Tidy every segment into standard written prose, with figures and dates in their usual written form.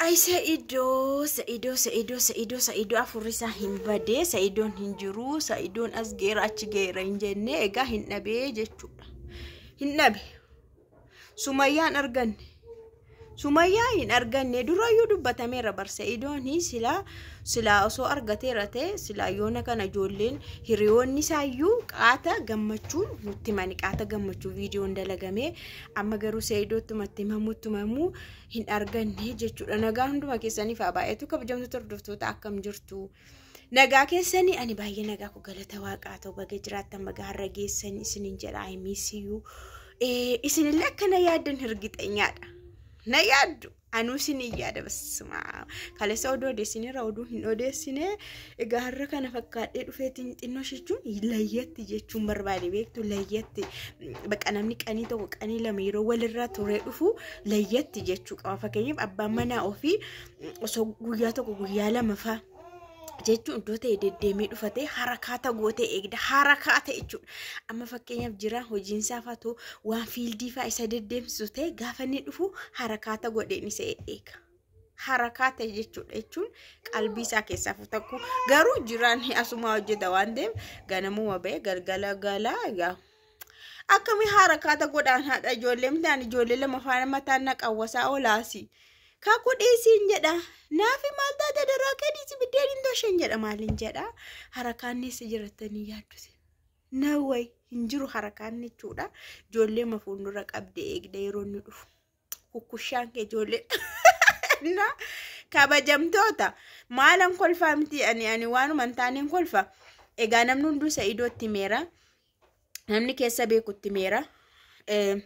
Ay Sa'idoo, Sa'idoo, Sa'idoo, Sa'idoo, Sa'idoo afurri isaa hin badee, Sa'idoon hin jiru, Sa'idoon as geera achi geera hin jenne, egaa hin dhabee jechuudha. Hin dhabe. Sumayyaan arganne. Sumayyaa hin arganne durayyuu dubbatameera bar. Sa'idoon silaa silaa osoo argateera ta'e, silaa yoona kana ijoolleen hiriyoonni isaayyuu qaata gammachuun nutti himani, qaata gammachuu viidiyoon dalagamee. Amma garuu Sa'idootti himamutti himamuu hin arganne jechuudha. Nagaa hunduma keessaniif haa baay'atu. Kabajamtoota hordoftoota, akkam jirtu? Nagaa keessanii? Ani baay'ee nagaa koo, galata waaqaa ta'u. Baga jiraattan, baga har'a geessanii isinin jedha. I miss you. Isinillee akkana yaaddan hirgixeenyaadha. Na yaaddu, anuu isinii yaada. Basuma kaleessa oduu odeessinirra oduu hin odeessine. Egaa har'a kana fakkaadhee dhufeetiin xinnoo jechuun layyatti jechuun barbaade, beektu, layyatti baqa. Namni qanii 1, qanii 2 yeroo walirraa turee dhufu layyatti jechuu qaba. Fakkeenyaaf, abbaan manaa ofii osoo guyyaa 1, guyyaa 2 fa'a jechuun iddoo ta'e deddeemee dhufatee harakaata gootee eegda, harakaata jechuudha. Amma fakkeenyaaf jira, hojiin isaa fa'aa waan fiildii fa'aa isa deddeemsisu ta'e, gaafa inni dhufu harakaata godheen isa eega. Harakaata jechuudha, jechuun qalbii isaa keessaa futakku. Garuu jiraan asumaa hojjeta waan ta'eef, ganamuma ba'e galgala galaa. Egaa akkamii harakaata godhaan? Haadha ijoollee mitaan, ijoollee 2 faana mataan na qawwasaa olaasi. Kakuu dhiisiin jedha. Naafi maal taate? Daraa kee dhiisi, biddeen hin toshen jedha, maaliin jedha. Harakaan eessa jirattanii yaaddu? Nawway hin jiru harakaan jechuudha. Ijoollee ma fuuldura qabdee eegda yeroo inni dhufu. Kukkushaan kee ijoollee. Na kabajamtoota, maalan kolfaa miti, ani waanuma hin taaneen kolfa. Egaa namni hunduu Sa'idootti meera. Namni keessa beekutti meera.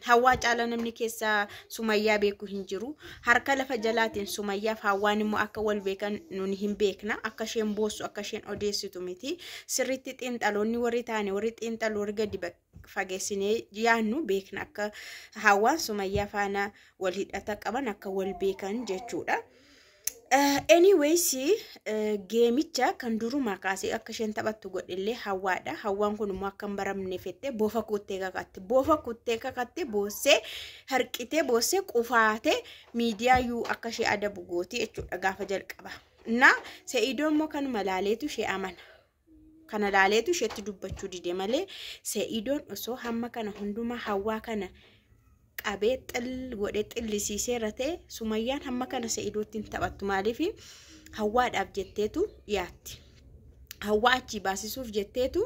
Hawwaa caala namni keessa Sumayyaa beeku hin jiru. Harka lafa jalaatiin Sumayyaaf Hawwaan immoo akka wal beekan nuni hin beekna. Akka isheen boossu, akka isheen odeessitu miti. Sirriitti xiinxaloonni warri taane, warri xiinxaluu, warri gadi fageessinee yaannu beekna akka Hawwaan Sumayyaa faana wal hidhata qaban, akka wal beekan jechuudha. Anyways, geemicha kan durumaa kaasee akka isheen taphattu godhillee Hawwaadha. Hawwaan kun immoo akka hin baramne fettee boofa kuttee kakatte. Boofa kuttee kakatte, boossee harqitee, boossee qufaatee miidiyaa yuu akka ishee adabu gooti jechuudha gaafa jalqaba. Na Se'idoo immoo kanuma laaleetu ishee amana. Kana laaleetu isheetti dubbachuu dide malee, Se'idoon osoo hamma kana hundumaa Hawwaa kana qabee xil godhee xillisiiseera ta'e, Sumayyaan hamma kana Se'idootti hin taphattu. Maaliif? Hawwaadhaaf jetteetu dhiyaatti. Hawwaa achii baasisuuf jetteetu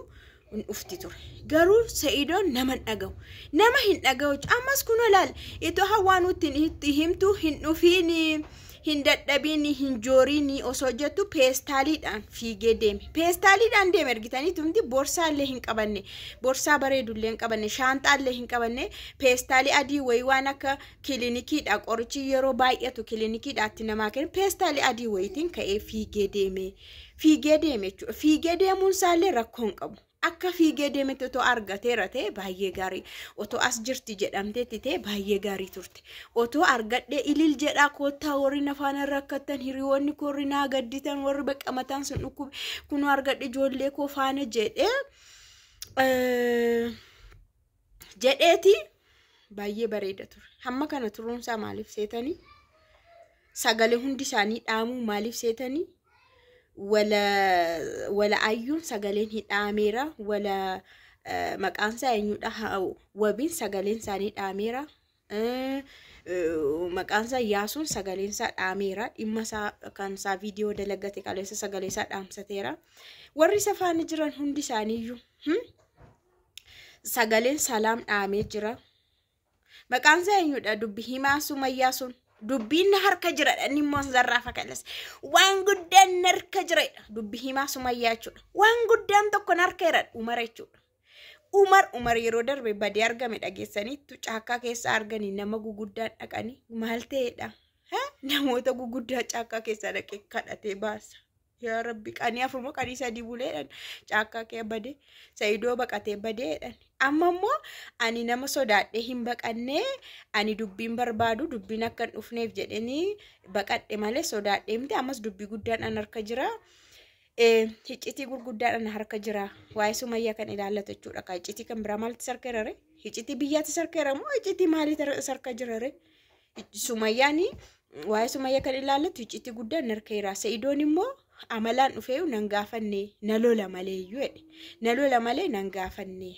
hin dhufti ture. Garuu Se'idoon nama hin dhaga'u. Nama hin dhaga'u. Ammas kun olaal itoo Hawwaa nutti himtu, hin dhufiin, hin dadhabiin, hin jooriin osoo jettu, peestaaliidhaan fiigee deeme. Peestaaliidhaan deeme argitanii tumti, borsaallee hin qabanne, borsaa bareedullee hin qabanne, shaanxaallee hin qabanne, peestaalii adii wayii waan akka kilinikiidha, qorichi yeroo baay'atu kilinikiidhaatti namaa kennu, peestaalii adii wayiitiin ka'ee fiigee deeme. Fiigee deeme jechuudha. Fiigee deemuun isaallee rakkoo hin qabu. Akka fiigee deemetti otoo argateera ta'e baay'ee gaarii. Otoo as jirti jedhamteetti ta'e baay'ee gaarii turte. Otoo argadhee ilil jedhaa, koottaa warri nafaan rakkattan, hiriyoonni koo warri naa gadditan, warri baqqamataan sun dhukkube, kunoo argadhe ijoollee koo faana jedhee jedheeti baay'ee bareeda ture. Hamma kana turuunsaa maaliif seetanii? Sagalee hundi isaanii dhaamuu maaliif seetanii? Wala ayyuun sagaleen hin dhaameera, wala maqaan isaa eenyudha, wabiin sagaleen isaanii dhaameera, maqaan isaa Yaasuun sagaleen isaa dhaameera, dhimma isaa kan isaa viidiyoo dalagate kaleessa sagalee isaa dhaamsateera. Warri isa faana jiran hundi isaaniiyyuu sagaleen Salaam dhaamee jira. Maqaan isaa eenyudha, dubbi himaa Sumayyaa sun? Dubbiin na harka jira, inni immoo zarraafa kalas. Waan guddaan na harka jira, dubbi himaa Sumayyaa jechuudha. Waan guddaan tokko na harka jira, Umar jechuudha. Umar yeroo darbe badee argame dhageessaniittu, caakkaa keessa arganii nama guguddaan dhaqanii maal ta'edha? Namoota guguddaa caakkaa keessa dhaqee kadhatee baasa. Yaa Rabbi, qanii 4 moo qanii 3 buleedhaan caakkaa kee badee, Sa'idoo baqatee badeedhaan. Amma immoo ani nama sodaadhee hin baqannee, ani dubbiin barbaadu, dubbiin akka hin dhufneef jedhanii baqadhe malee sodaadhee miti. Ammas dubbii guddaan an harka jira. Hiccitii gurguddaan an harka jira. Waa'ee Sumayyaa kan ilaallatu jechuudha. Ka hiccitii kan biraa maaltu sarka jira ree? Hiccitii biyyaatti sarka jira moo hiccitii maaliitu sarka jira ree? Sumayyaan Waa'ee Sumayyaa kan ilaallatu icciitii guddaan harka jira. Sa'idoon immoo amalaan dhufee nan gaafanne, na lola malee iyyuu jedhe. Na lola malee nan gaafanne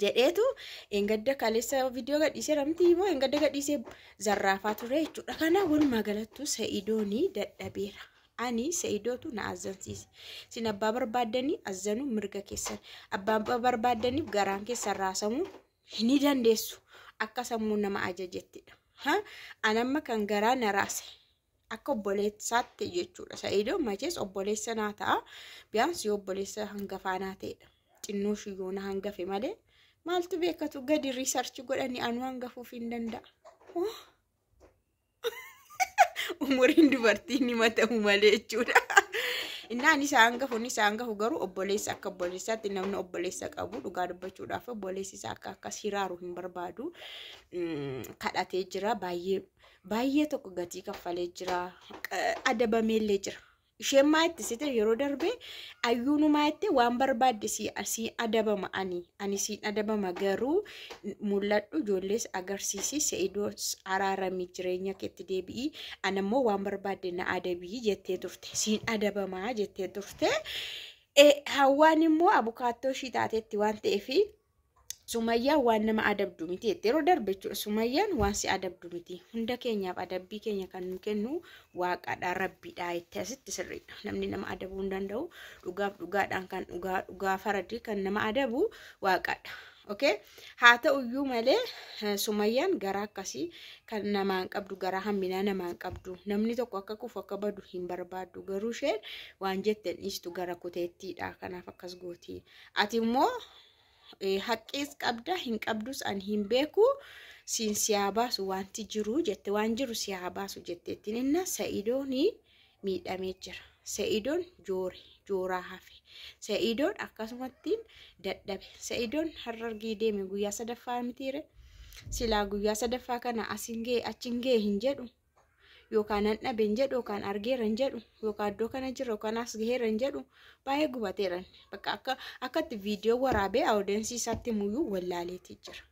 jedheetu engadda kaleessa viidiyoo gadhiisee ramti immoo engadda gadhiisee zarraafaa ture jechuudha. Kana walumaa galattuu Sa'idoonii dadhabeera. Ani Sa'idootu na azzansiise. Isin abbaa barbaaddanii azzanuu mirga keessan. Abbaa barbaaddaniif garaan keessan raasamuu ni dandeessu. Akka sammuu nama ajajettidha. Anamma kan garaa na raase akka obboleessaatti jechuudha. Sa'idoon machees obboleessa naa ta'a. Biyyaansi yoo obboleessa hangafaa naa ta'edha. Xinnoo shiyyoona hangafe malee maaltu beekatu, gadi research godhanii anuu hangafuuf hin danda'a. Umuriin dubartii ni matamu malee jechuudha. Innaan isa hangafu, inni isa hangafu garuu obboleessa akka obboleessaatti namni obboleessa qabu dhugaa dubbachuudhaaf obboleessi isaa akka akkas hiraaru hin barbaadu. Kadhatee jira, baay'ee baay'ee tokko gatii kaffalee jira, adabameellee jira. Isheen maa itti site yeroo darbe ayyuunu maa itti waan barbaadde si adabama, ani siin adabama, garuu mul'adhu, ijoollees agarsiisi, Sa'idoo araaramii jireenya keetti deebi'i, anammoo waan barbaadde na adabii jettee turte, siin adabamaa jettee turte. Hawwaan immoo abukaattoo ishii taateetti waan ta'eef Sumayyaan waan nama adabdu miti jettee yeroo darbe jechuudha. Sumayyaan waan si adabdu miti. Hunda keenyaaf adabbii keenya kan nu kennu Waaqadha, Rabbiidha jettee asitti sirriidha. Namni nama adabuu hin danda'u. Dhugaaf dhugaadhaan kan dhugaa dhugaa faradi kan nama adabu Waaqadha. Okay? Haa ta'uyyuu malee Sumayyaan garaa akkasii kan namaan qabdu, garaa hamminaa namaan qabdu. Namni tokko akka kufu, akka badu hin barbaaddu. Garuu isheen waan jette dhiistu, gara kuteettiidha. Kanaaf akkas gooti. Ati immoo haqqiis qabda hin qabdus ani hin beeku, siin si haa baasu wanti jiru jette, waan jiru si haa baasu jetteettiin. Inna Sa'idoon miidhamee jira. Sa'idoon joore jooraa hafe. Sa'idoon akkasumatti dadhabe. Sa'idoon Harargee deeme guyyaa sadaffaa mitiire. Silaa guyyaa sadaffaa kana asin ga'e achin ga'e hin jedhu. Yookaan nan dhabe hin jedhu, yookaan argeera hin jedhu, yookaan iddoo kana jira, yookaan as gaheera hin jedhu, baay'ee gubateeran. Bakka akka akkatti viidiyoo waraabee audience isaatti muyyuu wallaaleetii jira.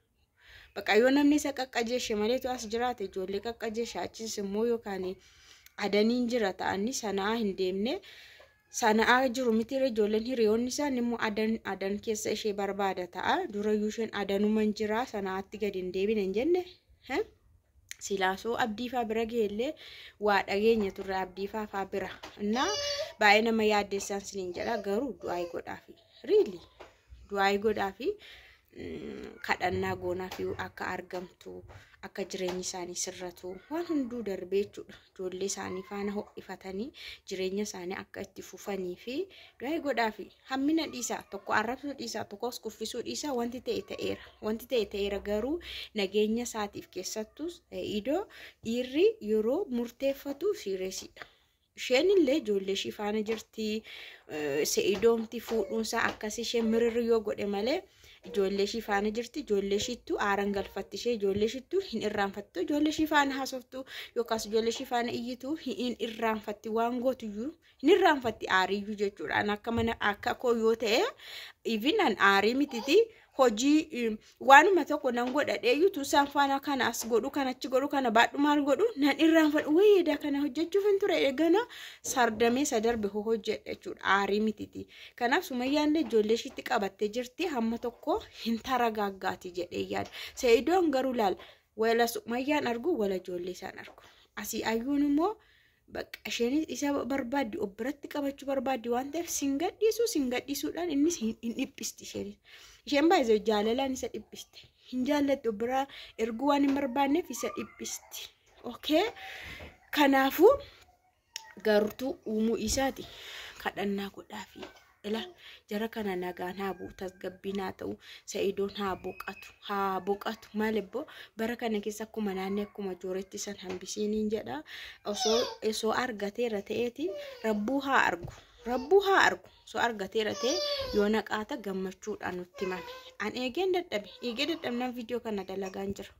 Bakka yoo namni isa qaqqajeeshe maleetu as jiraate, ijoollee qaqqajeeshe, achis immoo yookaan adaniin jira ta'anii Sana'aa hin deemne. Sana'aa jiru mitiire ijoolleen hiriyoonni isaan immoo adan keessa ishee barbaada ta'a. Durayyuu isheen adanuman jira, Sana'aatti gadi hin deebine hin jenne. Silaasoo Abdiifaa bira geellee waa dhageenya turre Abdiifaa faa bira. Innaa baay'ee nama yaaddeessaan siniin jedha, garuu du'aa godhaafi. Really, du'aa godhaafi, kadhannaa goonaafi, akka argamtu, akka jireenyi isaanii sirratu, waan hunduu darbee jechuudha. Ijoollee isaanii faana ho'ifatanii jireenya isaanii akka itti fufanii fi du'aa godhaafi. Hammina dhiisaa, tokko arrabsuu dhiisaa, tokkos kuffisuu dhiisaa, wanti ta'e ta'eera. Wanti ta'e ta'eera, garuu nageenya isaatiif keessattuu idoo dhiirri yeroo murteeffatu seriousiidha. Isheen illee ijoollee ishii faana jirti. Se'idoomti fuudhuunsaa akkas ishee mirirri yoo godhe malee ijoollee ishii faana jirti. Ijoollee ishiittu aaran galfatti ishee, ijoollee ishiittu hin irraanfattu. Ijoollee ishii faana haasoftu yookaas ijoollee ishii faana iyyitu hin irraanfatti, waan gootuyyuu hin irraanfatti, aariiyyuu jechuudha. An akka mana akka koo yoo ta'e, even an aarii mititi, hojii waanuma tokko nan godhadheeyyuu tuusaan faana kana as godhu, kan achi godhu, kana baadhu, maal godhu nan irraanfadhu, wayyeedaa kana hojjechuuf hin ture, eegana sardamee isa darbe hojjedha jechuudha, aarii mititi. Kanaaf Sumayyaan ijoollee ishiitti qabattee jirti, hamma tokko hin taragaaggaati jedhee yaada. Sa'idoon garuu laal, wala Sumayyaan argu, wala ijoollee isaan argu. Asii ayyuun immoo bakka isheen isa barbaaddi, of biratti qabachuu barbaaddi waan ta'eef sin gadhiisu, sin gadhiisuudhaan innis hin dhiphisti isheen. Isheen baay'ee jaalalaan isa dhiphiste. Hin jaallatti, of biraa erguu waan hin barbaanneef isa dhiphisti. Okay? Kanaafuu gartuu uumuu isaati kadhannaa godhaafi. Ila jara kana nagaan haa bu'u, tasgabbiin haa ta'u, Sa'idoon haa boqatu, haa boqatu. Maal ibboo, bara kana keessa akkuma naannoo akkuma jooretti san hambisiiniin jedha. Osoo argateera ta'eeti rabbuu haa argu. Rabbuu haa argu. Osoo argateera ta'e yoo naqaata gammachuudhaan nutti himame. An eegeen dadhabe. Eegee dadhabnaan viidiyoo kana dalagaan jira.